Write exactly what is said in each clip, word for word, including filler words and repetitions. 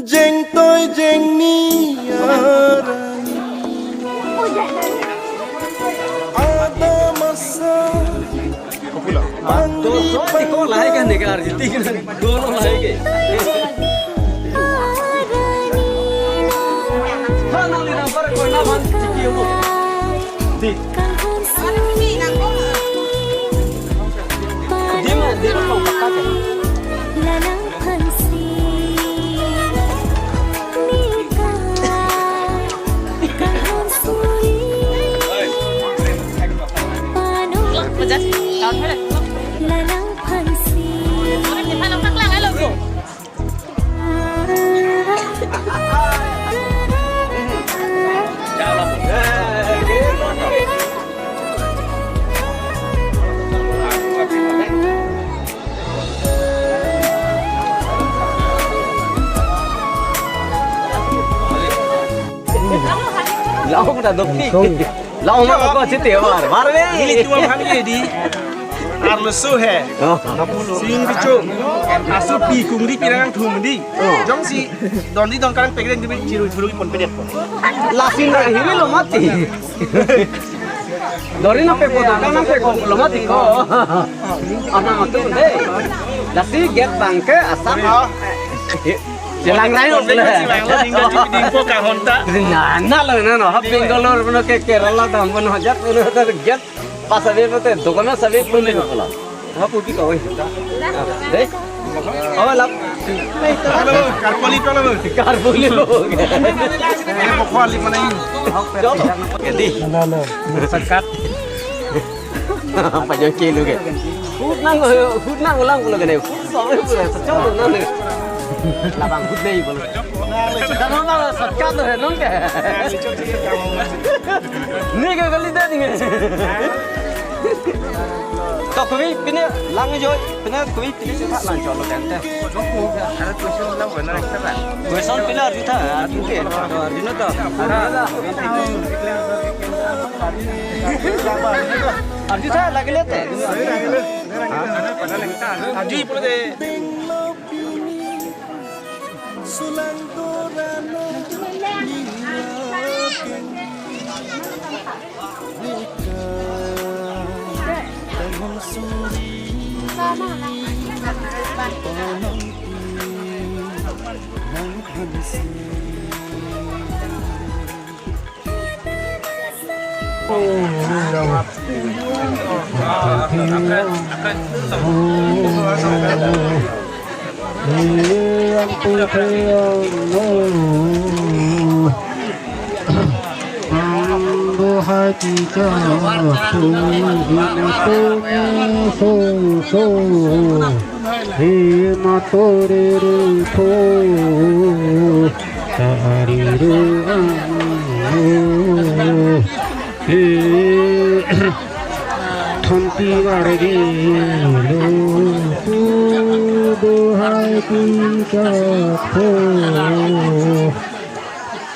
Jengtoi jengni arani. Adam asa. Pangri, pangri. Ko lahai ke ne ka arjiti ke ne. Dolo lahai ke. Hano li nampar ko na ban tiki mo. Di. Dima, dima ko pakka ke. Laung ta dokti. Laung ma ko chiti amar. Mar be. Nelitum aphan ke di. Arloso he. Oh. Sing bichung. Asu pi kungri pirang thum di. Oh. Jongsi don di don karang pegren di chiru chiru pon pedet pon. Lasin ra hili lo mati. Dori nangpepo, dokan nangpepo, lo mati ko. Ana matu dei. Lasi gate bang ke asap. Jelang rayo bela. Dingko kahonta. Nana lo nana. Hap Bangalore puno ke Kerala dam puno hajat puno ter gate. Pas ave puno te, dokan ave puno pulo. Hapu pi kawai. Dei. Oh, lap. Halo, karpoli, halo. Karpoli lo. Ini pokok lima na ini. Jadi. Halo, halo. Sekat. Panjang kilo ke. Hut nang, hut nang ulang pulo ke dei. Hut sampai pulo, sejauh nang. Labang hut dei pulo. Kalau nang sekat tuh, nong ke. Ni ke kali deh ni. To kami pine lang jo, pine kami pine sita lang jo lo kan te. Question pine arju tha, arju ke. Arju na to. Arju tha lagi le te. Arju pulo de. Sulang doran nira keng. Ang buhay ti ka, so, so, he matorere tho, tariru ang, he. Thonpi vargi lo, tu dohai tingkat ho.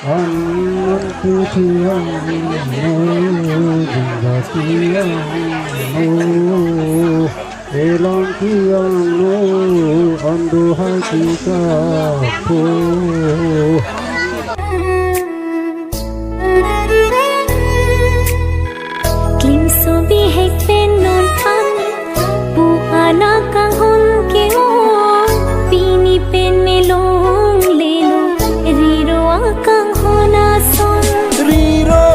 An an pu thiang no, jingga thiang no, elang thiang no, an dohai tingkat ho. Klimso bihek pen non an, pu anak kanghon ke-ong, pini pen me longlelo, riro akanghon ason. Riro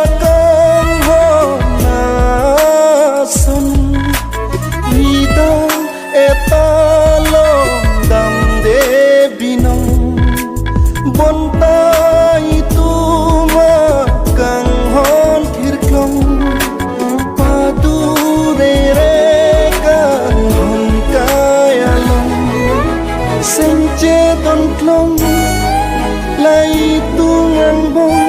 akanghon ason, rida eta longdamde binong. Bonta itum akanghon thirklong, padurere kanghon kai along, sengche tonklong, la itum angbong